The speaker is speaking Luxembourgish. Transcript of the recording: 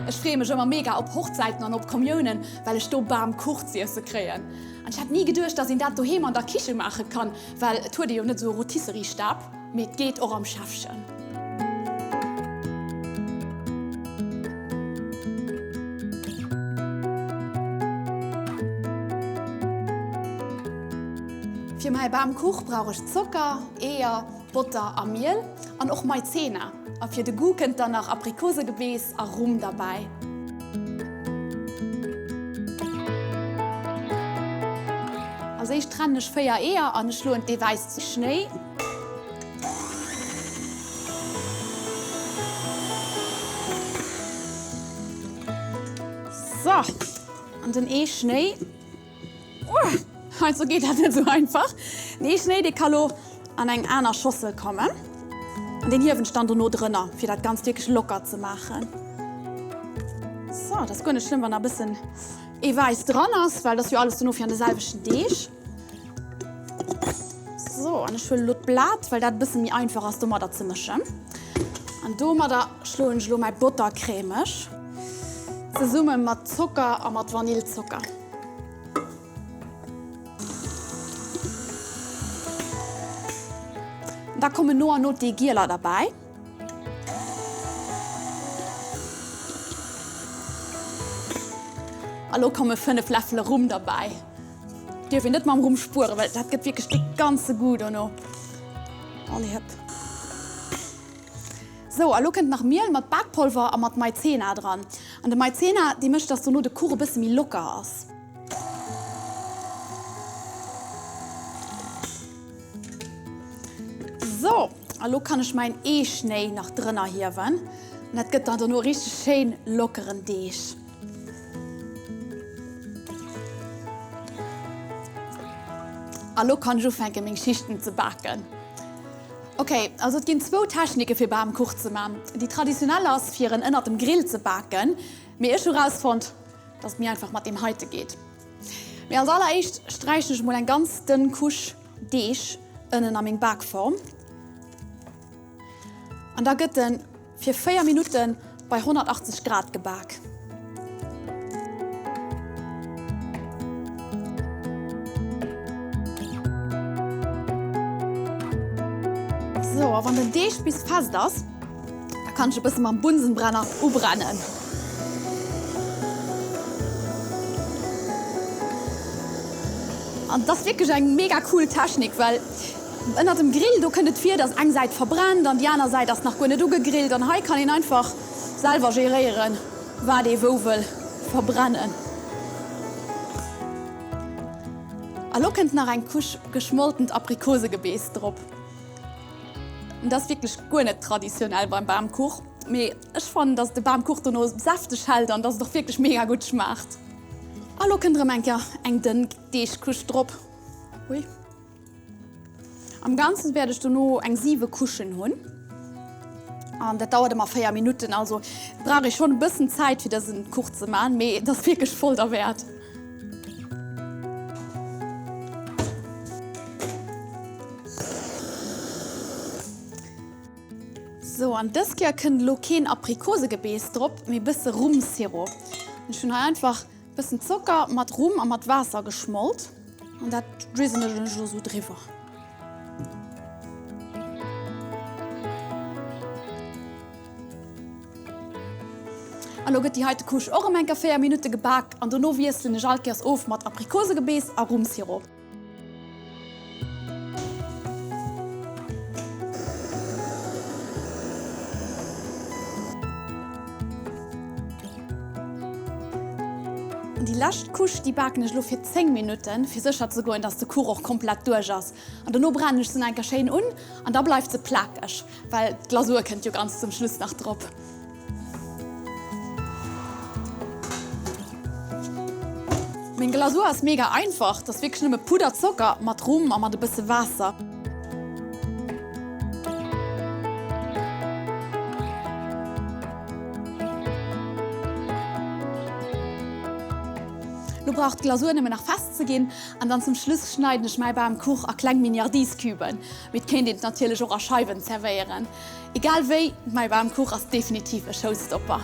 Ech freeë mech ëmmer mega op Hochzäiten an op Kommiounen, well ech do Bamkuch z'iesse kréien. An ech hätt ni geduecht, dass een dat doheem an der Kiche maache kann, well et huet ee jo net esou e Rôtisserie-Stab, mee et geet och am Schäffchen. Fir mäi Bamkuch brauch ech Zocker, Eeër, Botter a Miel an och Maizena. A fir de Goût kënnt dann nach Aprikosegebeess a Rum derbäi. Als éischt trennen ech 4 Eeër an ech schloen d'Eewäiss zu Schnéi. So, an den Eeschnéi. Heiansdo geet dat net esou einfach. Den Eeschnéi, dee ka lo an eng aner Schossel kommen. An deen hiewen ech dann dono drënner, fir dat Ganzt wierklech locker ze maachen. So, dat ass guer net schlëmm, wann nach e bëssen Eewäiss dran ass, well dat ass jo alles dono fir an de selwechten Deeg. So, an ech huelen elo d'Blat, well dat e bësse méi einfach ass domadder ze mëschen. An domadder schloen ech elo mäi Botter cremeg, zesumme mat Zocker a mat Vanillzocker. Da kommen no an no d'Eegieler derbäi. A lo komme 5 Läffele Rum derbäi. Dierf een net mam Rum spueren, well dat gëtt wierklech dee ganze Goût dono. Allez hëpp. Sou, a lo kënnt nach Miel mat Bakpolver a mat Maizena dran. An de Maizena, dee mécht, dass dono de Kuch e bësse méi locker ass. Sou, a lo kann ech mäin Eeschnéi nach drënner hiewen. An dat gëtt dann dono e richteg schéin lockeren Deeg. A lo kann ech ufänken meng Schichten ze baken. Ok, also et ginn zwou Technike fir Bamkuch ze man. Déi traditionell ass fir en ënnert dem Grill ze baken, mee ech hu rausfonnt dass et méi einfach mat deem heite geet. Mee als alleréischt sträichen ech mol eng ganz dënn Couche Deeg ënnen a meng Bakform. An da gëtt en fir 4 Minutte bei 180 Grad gebak. Sou, a wann den Deeg bis fest ass, da kann ech e bësse mam Bunsenbrenner ubrennen. An et ass wierklech eng mega cool Technik, well Ënnert dem Grill, do kënnt et vir, dass eng Säit verbrennt an déi aner Säit ass nach guer net ugegrillt. An hei kann een einfach selwer geréieren, wat ee wou wëll verbrennen. A lo kënnt nach eng Couche geschmoltent Aprikosegebeess drop. Dat ass wierklech guer net traditionell beim Bamkuch, mee ech fannen, dass de Bamkuch dono säfteg hält an dass et och wierklech mega gutt schmaacht. A lo kënnt erëm eng Kéier eng dënn Deegcouche drop. Hui. Am Ganzen wäert ech dono eng 7 Couchen hunn. An dat dauert ëmmer 4 Minutten, also brauch ee schonn e bëssen Zäit fir dësen Kuch ze man, mee et ass wierklech voll derwäert. Sou, an dës Kéier kënnt elo keen Aprikosegebeess drop, mee e bësse Rum-Sirop. Ech hunn hei einfach Bëssen Zocker mat Rum a mat Waasser geschmolt an dat drizzelen ech elo sou driwwer. An lo gëtt déi heite Couche och ëm enker 4 Minutte gebak an dono wiesselen ech all Kéiers of mat Aprikosegebeess a Rumsirop. An déi lescht Couche, déi baken ech elo fir 10 Minutten, fir sécher ze goen, dass de Kuch och komplett duerch ass. An dono brennen ech se nach eng Kéier schéin un an da bleift se plakeg, well d'Glasur kënnt jo ganz zum Schluss nach drop. Meng Glasur ass mega einfach, et ass wierklech nëmme Pudderzocker mat Rum a mat e bësse Waasser. Lo brauch d'Glasur nëmme nach fest ze ginn an dann zum Schluss schneiden ech mäi Bamkuch a kleng Mignardise-Cuben, mee et kéint een et natierlech och a Scheiwen zerwéieren. Egal wéi, mäi Bamkuch ass definitiv e Showstopper.